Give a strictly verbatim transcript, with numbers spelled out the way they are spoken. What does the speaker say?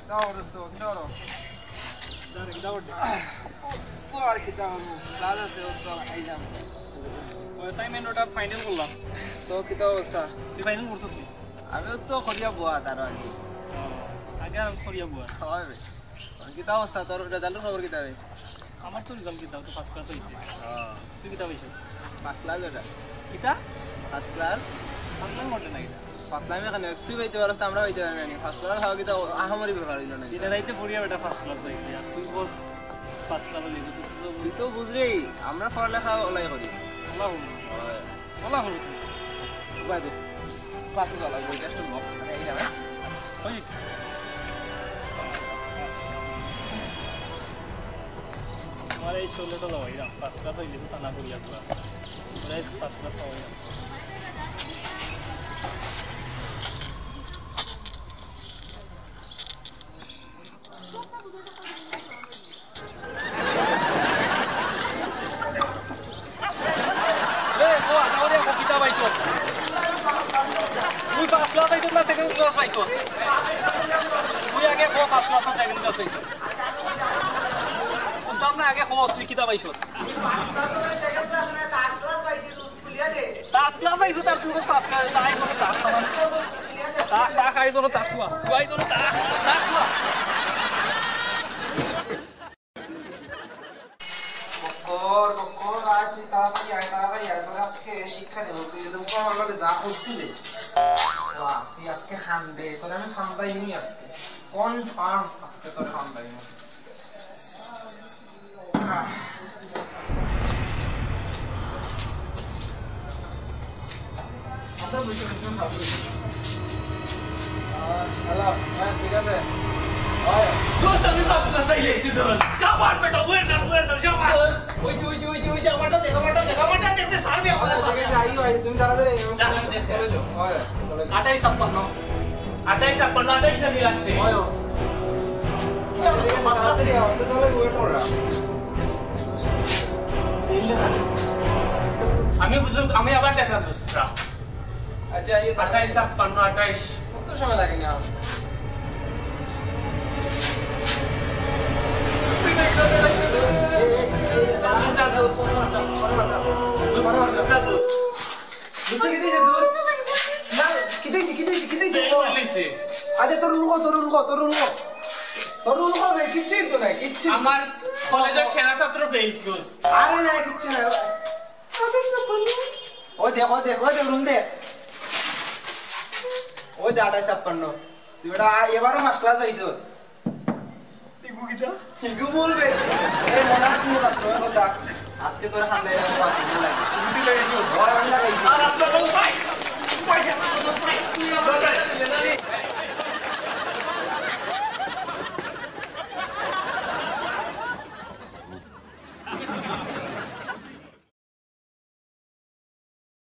কিতা অবস্থা? কিতা করো? স্যার, কিতা করো? ও, তো আর কিতা করবো? ক্লাস আছে, ও তো আইলাম। ও, অ্যাসাইনমেন্ট ওটা ফাইনাল করলাম। তো কিতা অবস্থা? তুই ফাইনাল করছস নি? আমিও তো করিয়া বওয়া তার আগে। ও, আগে আর করিয়া বওয়া। হয় বে। কিতা অবস্থা? তোর রেজাল্টর খবর কিতা বে? আমার তো রেজাল্ট কিতা, তো ফার্স্ট ক্লাস অইছে। ও। তুই কিতা পাইছস? ফার্স্ট ক্লাস ওটা। কিতা? First class. ফার্স্ট ক্লাস মোটে না কিতা? ফার্স্ট ক্লাস এখানে তুই পাইতে পারস, তো আমরা পাইতে পারবি না। ফার্স্ট ক্লাস হওয়া কিতা আহামরি ব্যাপার অইলো না। দিনে রাইতে পড়িয়া বেটা ফার্স্ট ক্লাস অইছে, আর তুই বস ফার্স্ট ক্লাস অইলে তুই তো তুই তো বুঝরেই, আমরা পড়ালেখা ওলাই করি। আল্লাহ। হয়। বলা হলো তুমি। উপায় দোস্ত। ক্লাসে যাওয়া লাগবে, just walk। মানে, এই যাবে। ওই। তোমার এই চুলটা লাগাই দাও, ফার্স্ট ক্লাস অইলে তো টানা করিয়া পুরা। তোমরা এই ফার্স্ট ক্লাস হওয়াই না। এ, ও, আতাউরে, ও কিতা পাইছো? তুই ফার্স্ট ক্লাস পাইছো না সেকেন্ড ক্লাস পাইছো? তুই আগে কো ফার্স্ট ক্লাস না সেকেন্ড ক্লাস পাইছো? বুঝলাম না, আগে কো তুই কিতা পাইছো? থার্ড ক্লাস পাইছো তার তুই ফার্স্ট ক্লাস, তাই তো থার্ড ক্লাস। তা, তা খাই তো তা খুয়া, খুয়াই তো তা, তা খুয়া। বক্কর, বক্কর, আয় তুই তাড়াতাড়ি আয়, তাড়াতাড়ি আয়, তোরে আজকে শিক্ষা দেবো। তুই যদি আমার লগে যা করছিলি, বাহ, তুই আজকে কান্দবে, তোরে আমি কান্দাইমু আজকে, কনফার্ম আজকে তোরে কান্দাইমু। আহ। হ্যালো, হ্যাঁ, ঠিক আছে। হয়। দোস্ত, আমি ফার্স্ট ক্লাস আইলে আইছি, দোস্ত। শাবাশ বেটা, well done, well done, শাবাশ। দোস্ত, ওই যে, ওই যে, ওই যে, ওই যে, আমারটা দেখ, আমারটা দেখ, আমারটা দেখ, স্যার, আমি আমার ঠিক আছে, আইও, আইও, তুমি তাড়াতাড়ি আইও। যা, আমি দেখে। চলে যাও। হয়, চলে যাও। আঠাইশ ছাপ্পান্ন। আঠাইশ ছাপ্পান্ন, আঠাইশ নাকি লাস্টে? হয়, হয়। ঠিক আছে, তাড়াতাড়ি আও, আমি তো তাহলে ওয়েট করলাম। আমি বুঝলাম, আমি আবার দেখলাম, দোস্ত। আচ্ছা, এই আঠাইশ ছাপ্পান্ন, আঠাইশ। কত সময় লাগে না? দোস্ত, কিতা অইছে, দোস্ত? না, কিতা অইছে, কিতা অইছে, কিতা অইছে? ফেল করলিছে। আচ্ছা, তোর রুল কো, তোর রুল কো, তোর রুল কো। তোর রুল কো বে, কিচ্ছু অইতো না, কিচ্ছু অইতো না। আমার কলেজর সেরা ছাত্র ফেল, দোস্ত। আরে না, কিচ্ছু না। ওই দেখ, ওই দেখ, ওই দেখ, রুল দেখ। ওই দে, আঠাইশ ছাপ্পান্ন। তুই বেটা, আ, এবারও ফার্স্ট ক্লাস অইছস। ইগু কিতা? ইগু বলবে। এ, মনে আছে না তোর কথা? আজকে তোর হাতে এটা বাথরুমে লাগে। ইগু তুই লাগাইছস? ওই, আমি লাগাইছি। আর রাস্তা তো উপায়। উপায়, উপায়।